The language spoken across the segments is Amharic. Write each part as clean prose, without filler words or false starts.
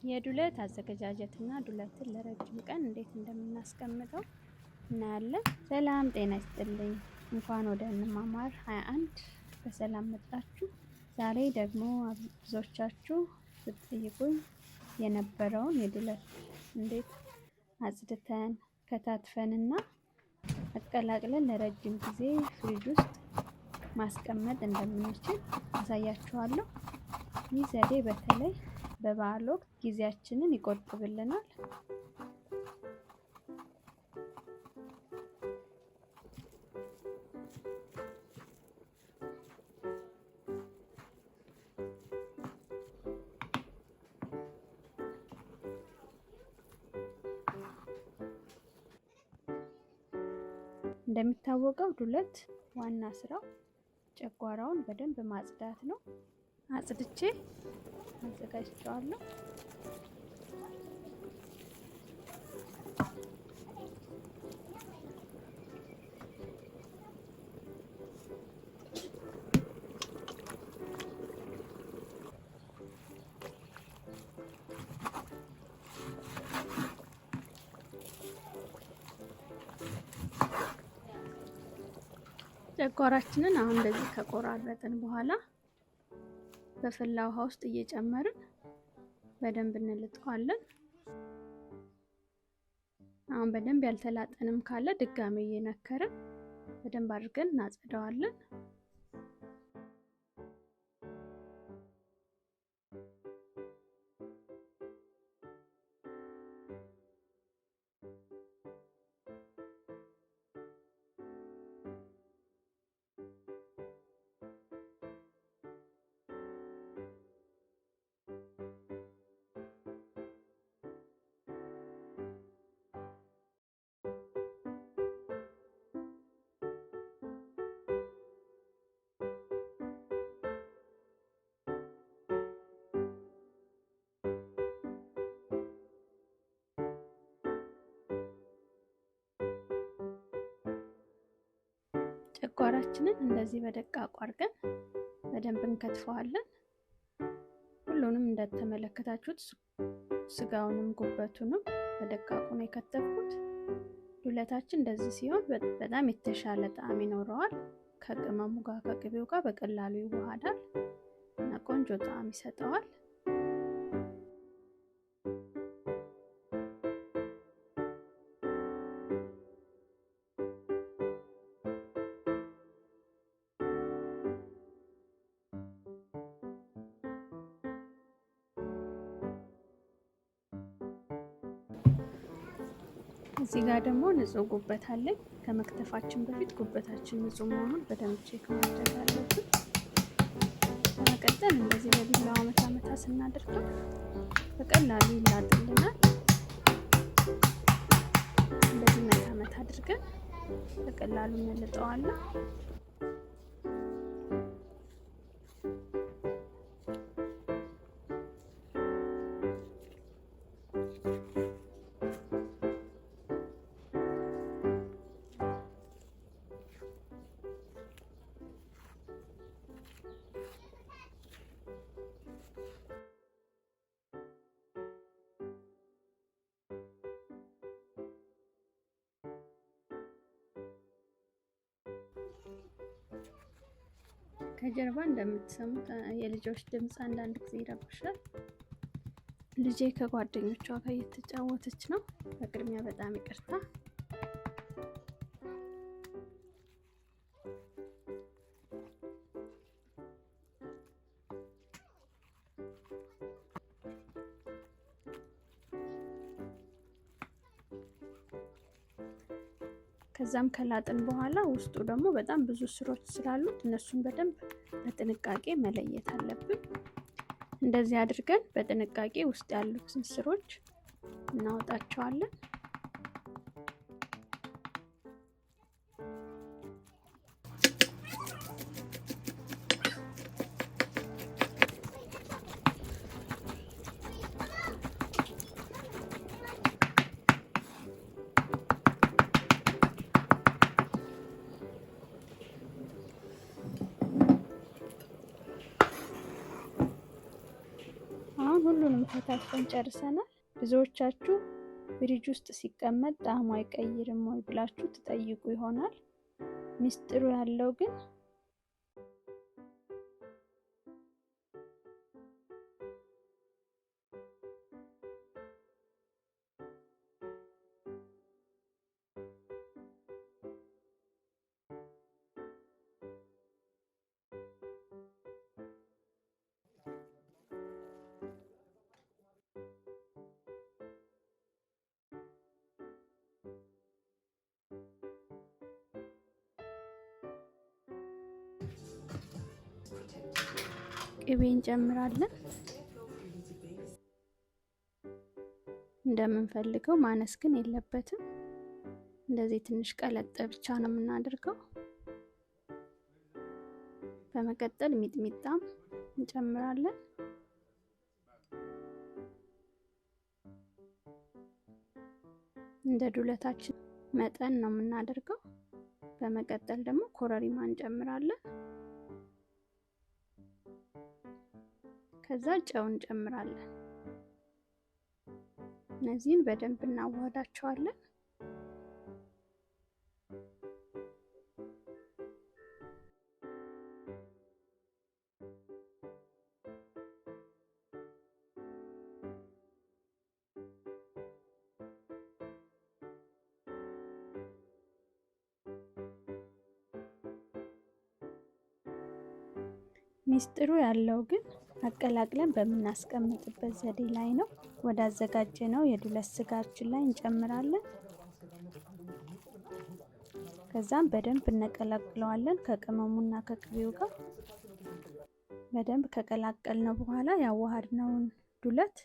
የዱለት አዘገጃጀትና ዱለትን ለረጅም ቀን እንዴት እንደምናስቀምጠው እናያለን። ሰላም ጤና ይስጥልኝ። እንኳን ወደ እንማማር 21 በሰላም መጣችሁ። ዛሬ ደግሞ ብዙዎቻችሁ ስትጠይቁኝ የነበረውን የዱለት እንዴት አጽድተን ከታትፈንና አቀላቅለን ለረጅም ጊዜ ፍሪጅ ውስጥ ማስቀመጥ እንደምንችል አሳያችኋለሁ። ይህ ዘዴ በተለይ በበዓል ወቅት ጊዜያችንን ይቆጥብልናል። እንደሚታወቀው ዱለት ዋና ስራው ጨጓራውን በደንብ ማጽዳት ነው። አጽድቼ አዘጋጅቼዋለሁ። ጨጓራችንን አሁን እንደዚህ ከቆራረጥን በኋላ በፈላ ውሃ ውስጥ እየጨመርን በደንብ እንልጠዋለን። አሁን በደንብ ያልተላጠንም ካለ ድጋሜ እየነከርን በደንብ አድርገን እናጸደዋለን። ጨጓራችንን እንደዚህ በደቃቁ አድርገን በደንብ እንከትፈዋለን። ሁሉንም እንደተመለከታችሁት ስጋውንም ጉበቱንም በደቃቁ ነው የከተፍኩት። ዱለታችን እንደዚህ ሲሆን በጣም የተሻለ ጣዕም ይኖረዋል። ከቅመሙ ጋር ከቅቤው ጋር በቀላሉ ይዋሃዳል እና ቆንጆ ጣዕም ይሰጠዋል። እዚህ ጋር ደግሞ ንጹህ ጉበት አለኝ። ከመክተፋችን በፊት ጉበታችን ንጹህ መሆኑን በደንብ check ማድረግ አለብን። በመቀጠል እንደዚህ በቢላዋ መታ መታ ስናደርገው በቀላሉ ይላጥልናል። እንደዚህ መታ መታ አድርገን በቀላሉ እንልጠዋለን። ከጀርባ እንደምትሰሙት የልጆች ድምፅ አንዳንድ ጊዜ ይረብሻል። ልጄ ከጓደኞቿ ጋር እየተጫወተች ነው። በቅድሚያ በጣም ይቅርታ። ከዛም ከላጥን በኋላ ውስጡ ደግሞ በጣም ብዙ ስሮች ስላሉት እነሱን በደንብ በጥንቃቄ መለየት አለብን። እንደዚህ አድርገን በጥንቃቄ ውስጥ ያሉትን ስሮች እናወጣቸዋለን። አሁን ሁሉንም ከታትፈን ጨርሰናል። ብዙዎቻችሁ ፍሪጅ ውስጥ ሲቀመጥ ጣዕሙ አይቀይርም ወይ ብላችሁ ትጠይቁ ይሆናል። ሚስጥሩ ያለው ግን ቅቤ እንጨምራለን። እንደምንፈልገው ማነስ ግን የለበትም። እንደዚህ ትንሽ ቀለጥ ብቻ ነው የምናደርገው። በመቀጠል ሚጥሚጣም እንጨምራለን። እንደ ዱለታችን መጠን ነው የምናደርገው። በመቀጠል ደግሞ ኮረሪማ እንጨምራለን። ከዛ ጨው እንጨምራለን። እነዚህን በደንብ እናዋህዳቸዋለን። ሚስጥሩ ያለው ግን አቀላቅለን በምናስቀምጥበት ዘዴ ላይ ነው። ወዳዘጋጀነው የዱለት ስጋችን ላይ እንጨምራለን። ከዛም በደንብ እንቀላቅለዋለን ከቅመሙና ከቅቤው ጋር። በደንብ ከቀላቀልነው በኋላ ያዋሃድነውን ዱለት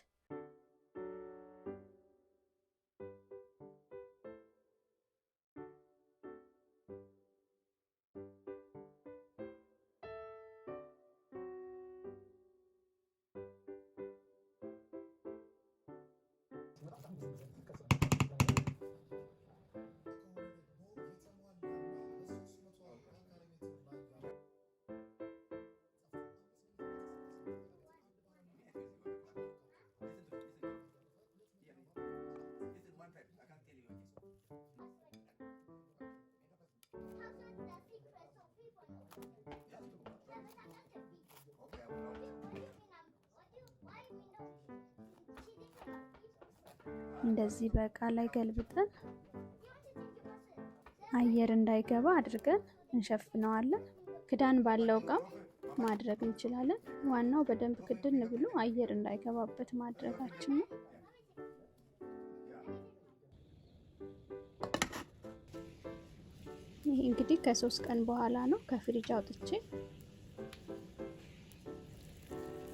እንደዚህ በእቃ ላይ ገልብጠን አየር እንዳይገባ አድርገን እንሸፍነዋለን። ክዳን ባለው እቃም ማድረግ እንችላለን። ዋናው በደንብ ክድን ብሎ አየር እንዳይገባበት ማድረጋችን ነው። ይሄ እንግዲህ ከ3 ቀን በኋላ ነው ከፍሪጅ አውጥቼ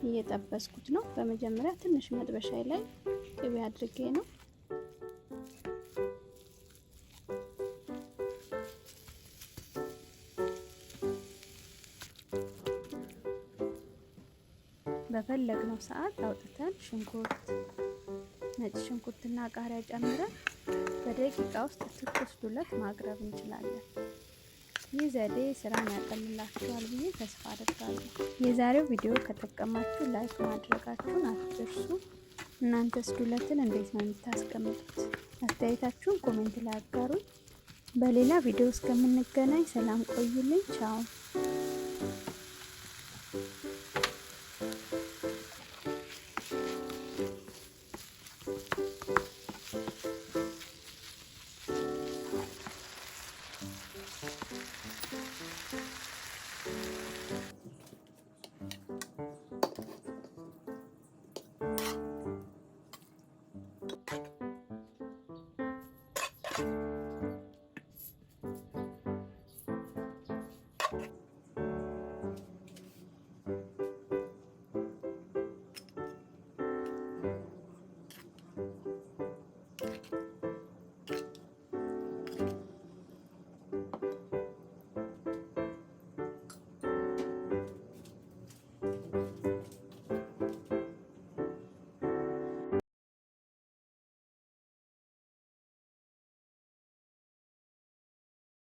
እየጠበስኩት ነው። በመጀመሪያ ትንሽ መጥበሻ ላይ ቅቤ አድርጌ ነው። በፈለግነው ሰዓት አውጥተን ሽንኩርት፣ ነጭ ሽንኩርትና ቃሪያ ጨምረን በደቂቃ ውስጥ ትኩስ ዱለት ማቅረብ እንችላለን። ይህ ዘዴ ስራን ያቀልላችኋል ብዬ ተስፋ አደርጋለሁ። የዛሬው ቪዲዮ ከጠቀማችሁ like ማድረጋችሁን አትርሱ። እናንተስ ዱለትን እንዴት ነው የምታስቀምጡት? አስተያየታችሁን comment ላይ አጋሩኝ። በሌላ ቪዲዮ እስከምንገናኝ ሰላም ቆዩልኝ። ቻው።